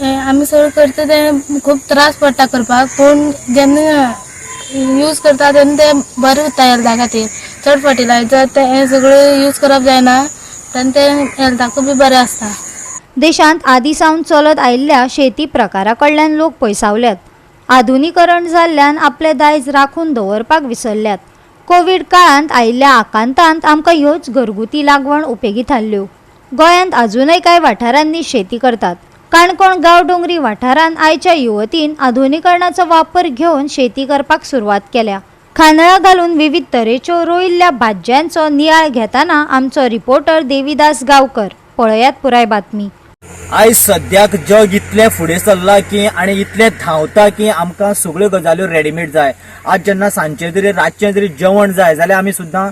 हें आमी सगळें करता तें खूब त्रास पडटा करपाक, पूण जेन्ना यूज करता तेन्ना तें बरें उरता हेल्था खातीर. चड फर्टिलायजर तें हें सगळें यूज करप जायना, तेन्ना तें हेल्थाकूय बी बरें आसता. देशांत आदी सावन चलत आयिल्ल्या शेती प्रकारा कडल्यान लोक पयसावल्यात. आधुनिकरण जाल्ल्यान आपलें दायज राखून दवरपाक विसरल्यात. कोवीड काळांत आयिल्ल्या आकांतांत आमकां ह्योच घरगुती लागवण उपेगी थारल्यो. गोंयांत आजुनय कांय वाठारांनी शेती करतात. काणकोण गांवडोंगरी वाठारांत आयच्या युवतीन आधुनिकरणाचो वापर घेवन शेती करपाक सुरवात केल्या. खांदळां घालून विविध तरेच्यो रोयिल्ल्या भाजयांचो नियाळ घेताना आमचो रिपोर्टर देविदास गांवकर. पळयात पुराय बातमी. आयज सद्याक जग इतलें फुडें सरलां की आनी इतलें धांवता की आमकां सगळ्यो गजाल्यो रेडीमेड जाय. आज जेन्ना सांजचें जरी रातचें जरी जेवण जाय जाल्यार आमी सुद्दां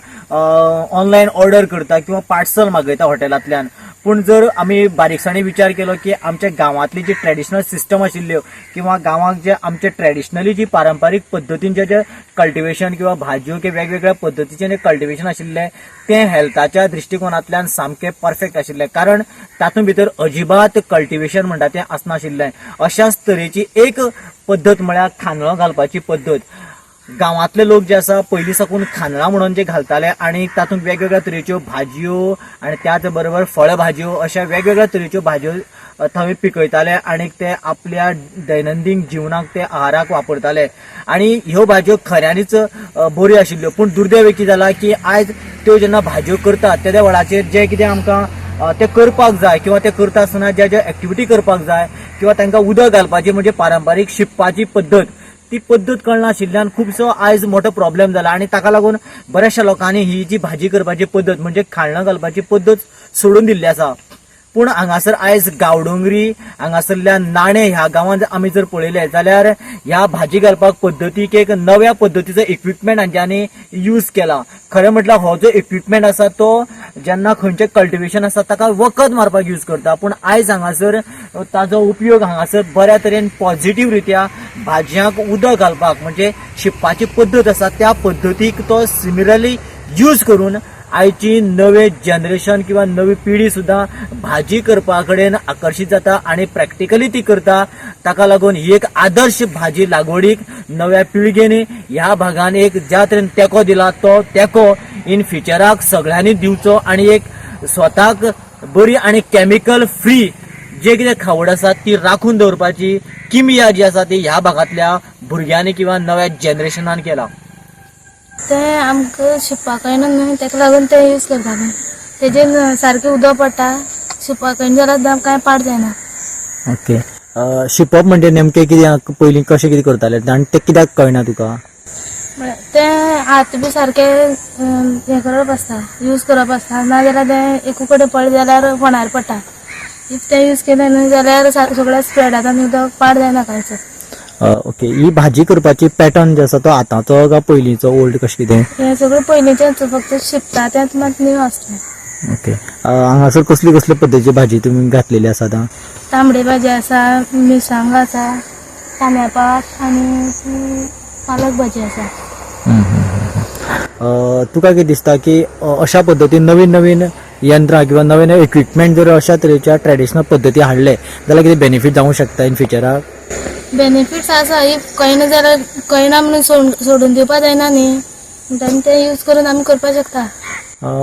ऑनलायन ऑर्डर करता किंवा पार्सल मागयता हॉटेलांतल्यान. पूण जर आमी बारीकसाणी विचार केलो की आमच्या गांवांतली जी ट्रेडिशनल सिस्टम आशिल्ल्यो किंवा गांवांत जे आमचे ट्रेडिशनली जी पारंपारीक पद्दतीन जे जे कल्टिवेशन किंवा भाजयो किंवा वेगवेगळ्या पद्दतीचें जे कल्टिवेशन आशिल्लें तें हेल्थाच्या दृश्टिकोनांतल्यान सामकें परफेक्ट आशिल्लें, कारण तातूंत भितर अजिबात कल्टिवेशन म्हणटा तें आसनाशिल्लें. अशाच तरेची एक पद्दत म्हळ्यार खांदळो घालपाची पद्दत. गांवांतले लोक जे आसा पयलीं साकून खांदळां म्हणून जे घालताले आनी तातूंत वेगवेगळ्या तरेच्यो भाजयो आनी त्याच बरोबर फळ भाजयो अशा वेगवेगळ्या तरेच्यो भाजयो थंय पिकयताले आनी ते आपल्या दैनंदीन जिवनाक ते आहाराक वापरताले आनी ह्यो भाजयो खऱ्यांनीच बऱ्यो आशिल्ल्यो. पूण दुर्दैव कितें जाला की आयज त्यो जेन्ना भाजयो करतात तेद्या वेळाचेर जें कितें आमकां तें करपाक जाय किंवा तें करता आसतना ज्या ज्या एक्टिविटी करपाक जाय किंवा तांकां उदक घालपाची म्हणजे पारंपारीक शिंपपाची पद्दत, ती पद्दत कळनाशिल्ल्यान खुबसो आयज मोठो प्रॉब्लेम जाला आनी ताका लागून बऱ्याचशा लोकांनी ही जी भाजी करपाची पद्दत म्हणजे खाळणां घालपाची पद्दत सोडून दिल्ली आसा. पूण हांगासर आयज गांवडोंगरी हांगासरल्या नाणे ह्या गांवांत आमी जर पळयलें जाल्यार ह्या भाजी घालपाक पद्दतीक एक नव्या पद्दतीचो इक्विपमेंट हांच्यांनी यूज केला. खरें म्हटल्यार हो जो इक्विपमेंट आसा तो जेन्ना खंयचें कल्टिवेशन आसा ताका वखद मारपाक यूज करता, पूण आयज हांगासर ताजो उपयोग हांगासर बऱ्या तरेन पॉझिटीव रित्या भाजयांक उदक घालपाक म्हणजे शिंपपाची पद्दत आसा त्या पद्दतीक तो सिमिलरली यूज करून आयची नवे जनरेशन किंवा नवी पिढी सुद्दां भाजी करपा कडेन आकर्शीत जाता आनी प्रॅक्टिकली ती करता. ताका लागून ही एक आदर्श भाजी लागवडीक नव्या पिळगेन ह्या भागान एक ज्या तरेन तेंको दिला तो तेंको इन फ्युचराक सगळ्यांनी दिवचो आनी एक स्वताक बरी आनी कॅमिकल फ्री जे कितें खावड आसा ती राखून दवरपाची किमया जी आसा ती ह्या भागांतल्या भुरग्यांनी किंवा नव्या जनरेशनान केला. तें आमकां शिंपपाक कळना न्हय, ताका लागून तें यूज करता आमी. तेजेर सारकें उदक पडटा, शिंपपाक कळना जाल्यार कांय पाड जायना. ओके, शिंपप म्हणजे नेमकें कितें, पयलीं कशें कितें करताले आनी तें कित्याक कळना तुका? म्हळ्यार तें हात बी सारकें हें करप आसता, यूज करप आसता, नाजाल्यार तें एकू कडेन पडलें जाल्यार फोंडार पडटा. If तें यूज केलें न्हय जाल्यार सगळें स्प्रेड जाता न्हय उदक, पाड जायना कांयच. ओके, ही भाजी करपाची पॅटर्न जो आसा तो आतांचो काय पयलींचो ओल्ड कशें कितें? हें सगळें पयलींचेंच, फक्त शिंपता तेंच मात न्यू आसता. ओके, हांगासर कसली कसली पद्दतीची भाजी तुमी घातलेली आसा आतां? तांबडी भाजी आसा, मिरसांग आसा, कांद्या पात आनी ती पालक भाजी आसा. तुका कितें दिसता की अशा पद्दतीन नवीन नवीन यंत्रां किंवा नवे नवे इक्विपमेंट जर अशा तरेच्या ट्रेडिशनल पद्दती हाडले जाल्यार कितें बेनिफीट जावंक शकता इन फ्युचराक? बेनिफिट्स आसा, if कळना जाल्यार कळना म्हणून सोडून दिवपा जायना न्ही, म्हणटा तें यूज करून आमी करपाक शकता.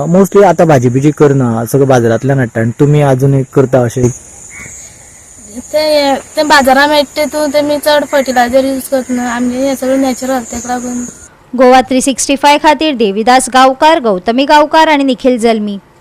मोस्टली आतां भाजी बिजी करना, सगळं बाजारांतल्यान हाडटा आनी तुमी आजून एक करता अशें? ते ते बाजारान मेळटा तितून तेमी चड फर्टिलायजर यूज करतना, आमगेलें हें सगळें नॅचरल, तेका लागून. गोवा 365 खातीर देविदास गांवकार, गौतमी गांवकार आनी निखिल जल्मी.